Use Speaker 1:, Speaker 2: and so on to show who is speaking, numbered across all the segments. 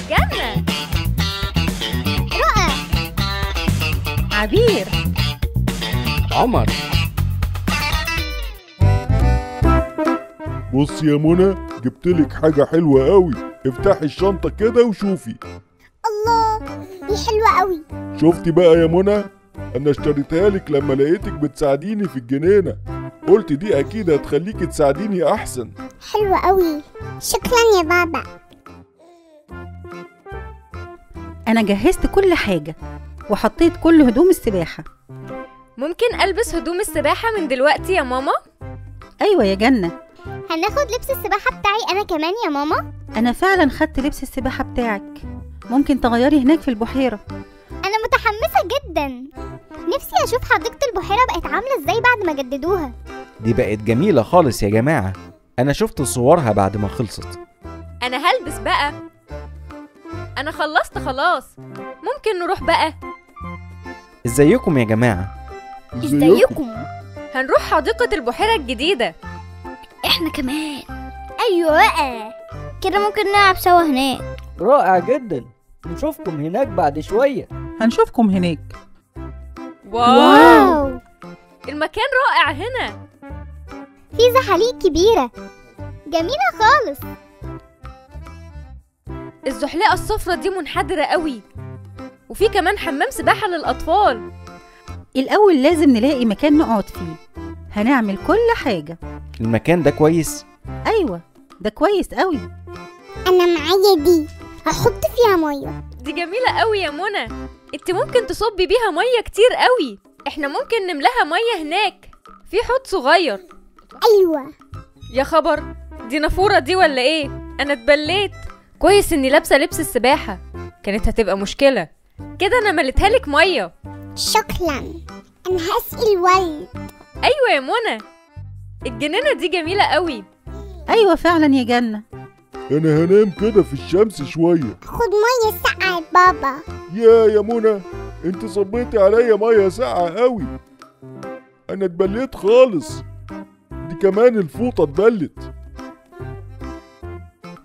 Speaker 1: جنة،
Speaker 2: رؤى،
Speaker 3: عبير،
Speaker 4: عمر.
Speaker 5: بص يا منى، جبتلك حاجة حلوة قوي. افتحي الشنطة كده وشوفي.
Speaker 2: الله، دي حلوة قوي.
Speaker 5: شفتي بقى يا منى، انا اشتريتها لك لما لقيتك بتساعديني في الجنينة، قلت دي اكيد هتخليكي تساعديني احسن.
Speaker 2: حلوة قوي، شكرا يا بابا.
Speaker 3: أنا جهزت كل حاجة وحطيت كل هدوم السباحة.
Speaker 1: ممكن ألبس هدوم السباحة من دلوقتي يا ماما؟
Speaker 3: أيوة يا جنة.
Speaker 2: هناخد لبس السباحة بتاعي أنا كمان يا ماما؟
Speaker 3: أنا فعلا خدت لبس السباحة بتاعك، ممكن تغيري هناك في البحيرة.
Speaker 2: أنا متحمسة جدا، نفسي أشوف حديقة البحيرة بقت عاملة إزاي بعد ما جددوها.
Speaker 4: دي بقت جميلة خالص يا جماعة، أنا شفت صورها بعد ما خلصت.
Speaker 1: أنا هلبس بقى، أنا خلصت خلاص، ممكن نروح بقى.
Speaker 4: ازيكم يا جماعة؟
Speaker 2: ازيكم.
Speaker 1: هنروح حديقة البحيرة الجديدة.
Speaker 2: احنا كمان. ايوه بقى، كده ممكن نلعب سوا هناك.
Speaker 6: رائع جدا، نشوفكم هناك بعد شوية.
Speaker 7: هنشوفكم هناك.
Speaker 1: wow، المكان رائع هنا،
Speaker 2: في زحاليق كبيرة جميلة خالص.
Speaker 1: الزحليقة الصفرة دي منحدرة قوي، وفي كمان حمام سباحة للأطفال.
Speaker 3: الأول لازم نلاقي مكان نقعد فيه، هنعمل كل حاجة.
Speaker 4: المكان ده كويس؟
Speaker 3: أيوة ده كويس قوي.
Speaker 2: أنا معايا دي، هحط فيها مية.
Speaker 1: دي جميلة قوي يا منى، انت ممكن تصبي بيها مية كتير قوي. احنا ممكن نملاها مية هناك، في حوض صغير.
Speaker 2: أيوة.
Speaker 1: يا خبر، دي نافورة دي ولا ايه؟ أنا اتبليت. كويس اني لابسة لبس السباحة، كانت هتبقى مشكلة كده. انا مليتها لك مية.
Speaker 2: شكرا، انا هسقي الورد.
Speaker 1: ايوه يا منى، الجنينة دي جميلة قوي.
Speaker 3: ايوه فعلا يا جنة.
Speaker 5: انا هنام كده في الشمس شوية.
Speaker 2: خد مية ساقعة يا بابا.
Speaker 5: يا منى، انت صبيتي عليا مية ساقعة قوي، انا اتبليت خالص. دي كمان الفوطة اتبلت.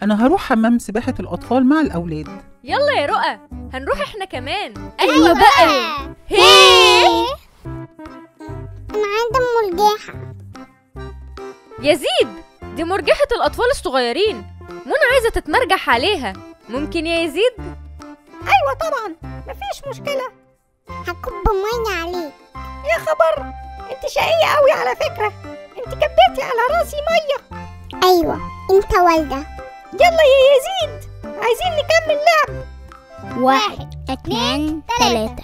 Speaker 7: أنا هروح حمام سباحة الأطفال مع الأولاد.
Speaker 1: يلا يا رؤى، هنروح احنا كمان. أيوة بقى. هي
Speaker 2: أنا عندي مرجحة.
Speaker 1: يزيد، دي مرجحة الأطفال الصغيرين، منى عايزة تتمرجح عليها. ممكن يا يزيد؟
Speaker 8: أيوة طبعا، مفيش مشكلة.
Speaker 2: هكب مية عليك.
Speaker 8: يا خبر، انت شقية قوي على فكرة، انت كبيتي على راسي مية.
Speaker 2: أيوة انت والدة.
Speaker 8: يلا يا يزيد، عايزين نكمل لعب.
Speaker 2: 1 2 3.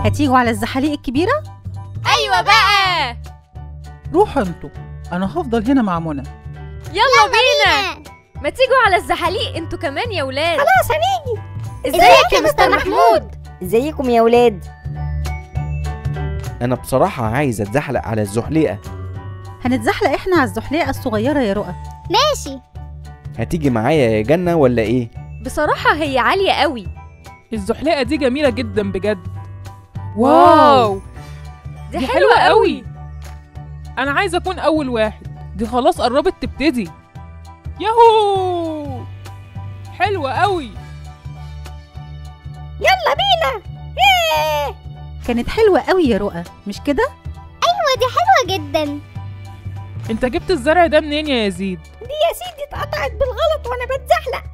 Speaker 3: هتيجوا على الزحاليق الكبيرة؟
Speaker 1: أيوة بقى.
Speaker 7: روحوا انتوا، أنا هفضل هنا مع منى.
Speaker 1: يلا بينا. ما تيجوا على الزحاليق انتوا كمان يا ولاد.
Speaker 8: خلاص هنيجي.
Speaker 1: ازيك يا مستر محمود؟
Speaker 8: ازيكم يا ولاد؟
Speaker 4: أنا بصراحة عايز أتزحلق على الزحليقة.
Speaker 3: هنتزحلق إحنا على الزحليقة الصغيرة يا رؤى.
Speaker 2: ماشي.
Speaker 4: هتيجي معايا يا جنة ولا إيه؟
Speaker 1: بصراحة هي عالية قوي.
Speaker 9: الزحليقة دي جميلة جدا بجد.
Speaker 1: wow، دي حلوة قوي.
Speaker 9: أنا عايزة أكون أول واحد، دي خلاص قربت تبتدي. ياهو، حلوة قوي.
Speaker 8: يلا بينا. إيه.
Speaker 3: كانت حلوة قوي يا رؤى، مش كده؟
Speaker 2: أيوة دي حلوة جدا.
Speaker 9: انت جبت الزرع ده منين يا يزيد؟
Speaker 8: دي يا سيدي اتقطعت بالغلط وانا بتزحلق،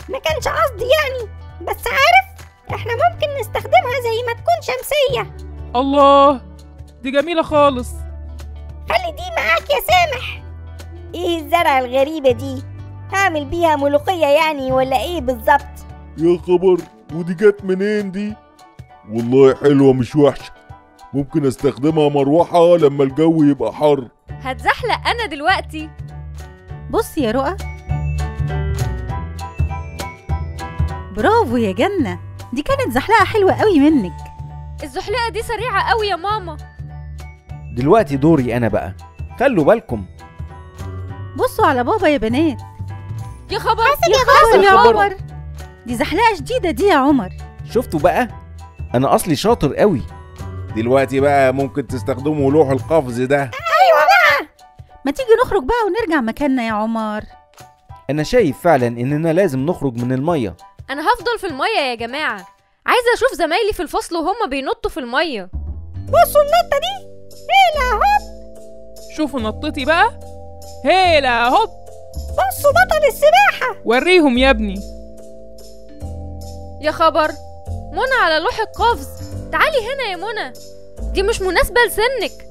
Speaker 8: ما كانش قصدي يعني، بس عارف احنا ممكن نستخدمها زي ما تكون شمسية.
Speaker 9: الله، دي جميلة خالص.
Speaker 8: خلي دي معاك يا سامح. ايه الزرعة الغريبة دي؟ هعمل بيها ملوخية يعني ولا ايه بالظبط؟
Speaker 5: يا خبر، ودي جت منين دي؟ والله حلوة مش وحشة، ممكن استخدمها مروحة لما الجو يبقى حر.
Speaker 1: هتزحلق أنا دلوقتي.
Speaker 3: بص يا رؤى، برافو يا جنة، دي كانت زحلقة حلوة قوي منك.
Speaker 1: الزحلقة دي سريعة قوي يا ماما.
Speaker 4: دلوقتي دوري أنا بقى، خلوا بالكم.
Speaker 3: بصوا على بابا يا بنات.
Speaker 1: يا خبر،
Speaker 3: يا خبر يا عمر، دي زحلقة شديدة دي يا عمر.
Speaker 4: شفتوا بقى، أنا أصلي شاطر قوي.
Speaker 5: دلوقتي بقى ممكن تستخدموا لوح القفز ده.
Speaker 8: أيوة بقى.
Speaker 3: ما تيجي نخرج بقى ونرجع مكاننا يا عمر.
Speaker 4: أنا شايف فعلا إننا لازم نخرج من المية.
Speaker 1: أنا هفضل في المية يا جماعة، عايزة أشوف زمايلي في الفصل وهم بينطوا في المية.
Speaker 8: بصوا النطة دي، هيلا هوب.
Speaker 9: شوفوا نطتي بقى، هيلا هوب.
Speaker 8: بصوا بطل السباحة،
Speaker 9: وريهم يا ابني.
Speaker 1: يا خبر، منى على لوح القفز. تعالي هنا يا منى، دي مش مناسبة لسنك.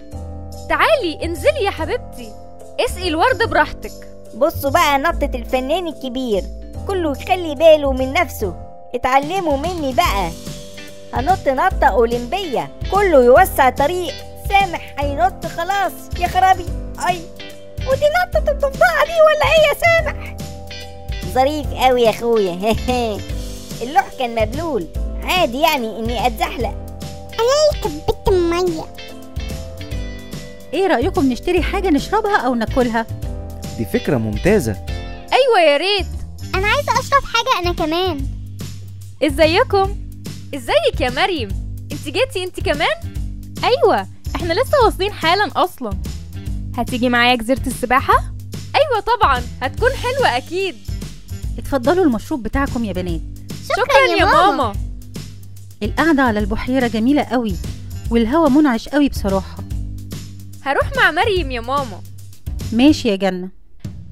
Speaker 1: تعالي انزلي يا حبيبتي، اسقي الورد براحتك.
Speaker 10: بصوا بقى نطة الفنان الكبير، كله يخلي باله من نفسه. اتعلموا مني بقى، هنط نطة أولمبية، كله يوسع طريق. سامح هينط خلاص، يا خرابي. أي،
Speaker 8: ودي نطة الضفدعة دي ولا ايه يا سامح؟
Speaker 10: ظريف قوي يا اخويا. اللوح كان مبلول، عادي يعني اني اتزحلق.
Speaker 2: انا اللي كبت المية.
Speaker 3: ايه رأيكم نشتري حاجة نشربها او ناكلها؟
Speaker 4: دي فكرة ممتازة.
Speaker 1: ايوه يا ريت،
Speaker 2: انا عايزة اشرب حاجة انا كمان.
Speaker 1: ازيكم؟ ازيك يا مريم؟ انت جيتي انت كمان؟
Speaker 11: ايوه، احنا لسه واصلين حالا اصلا. هتيجي معايا جزيرة السباحة؟
Speaker 1: ايوه طبعا، هتكون حلوة اكيد.
Speaker 3: اتفضلوا المشروب بتاعكم يا بنات.
Speaker 1: شكرا يا ماما.
Speaker 3: القعدة على البحيرة جميلة قوي، والهوا منعش قوي بصراحة.
Speaker 1: هروح مع مريم يا ماما.
Speaker 3: ماشي يا جنة.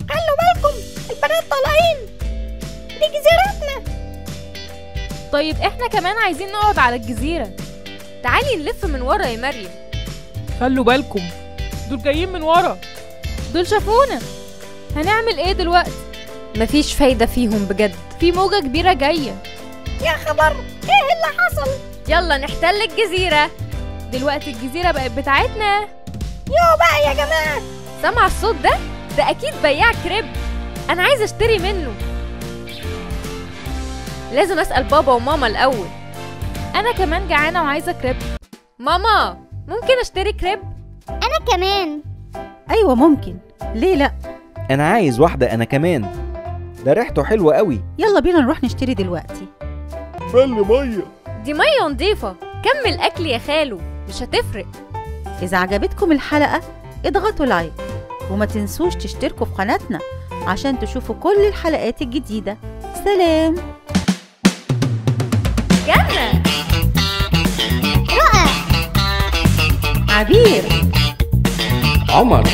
Speaker 8: خلوا بالكم البنات طالعين، دي جزيرتنا.
Speaker 11: طيب احنا كمان عايزين نقعد على الجزيرة.
Speaker 1: تعالي نلف من ورا يا مريم.
Speaker 9: خلوا بالكم، دول جايين من ورا.
Speaker 11: دول شافونا، هنعمل ايه دلوقتي؟
Speaker 1: مفيش فايدة فيهم بجد،
Speaker 11: في موجة كبيرة جاية.
Speaker 8: يا خبر، ايه اللي حصل؟
Speaker 1: يلا نحتل الجزيرة
Speaker 11: دلوقتي، الجزيرة بقت بتاعتنا.
Speaker 8: يو بقى يا جماعة،
Speaker 1: سمع الصوت ده؟ ده اكيد بياع كريب، انا عايزة اشتري منه. لازم اسأل بابا وماما الاول.
Speaker 11: انا كمان جعانة وعايزة كريب.
Speaker 1: ماما، ممكن اشتري كريب؟
Speaker 2: انا كمان.
Speaker 3: ايوه ممكن، ليه لا؟
Speaker 4: انا عايز واحدة انا كمان، ده ريحته حلوة قوي.
Speaker 3: يلا بينا نروح نشتري دلوقتي.
Speaker 5: بل مية،
Speaker 1: دي مية نظيفة. كمل اكل يا خالو، مش هتفرق.
Speaker 3: إذا عجبتكم الحلقة اضغطوا like، وما تنسوش تشتركوا في قناتنا عشان تشوفوا كل الحلقات الجديدة. سلام.
Speaker 1: جنة،
Speaker 2: رؤى،
Speaker 3: عبير،
Speaker 4: عمر.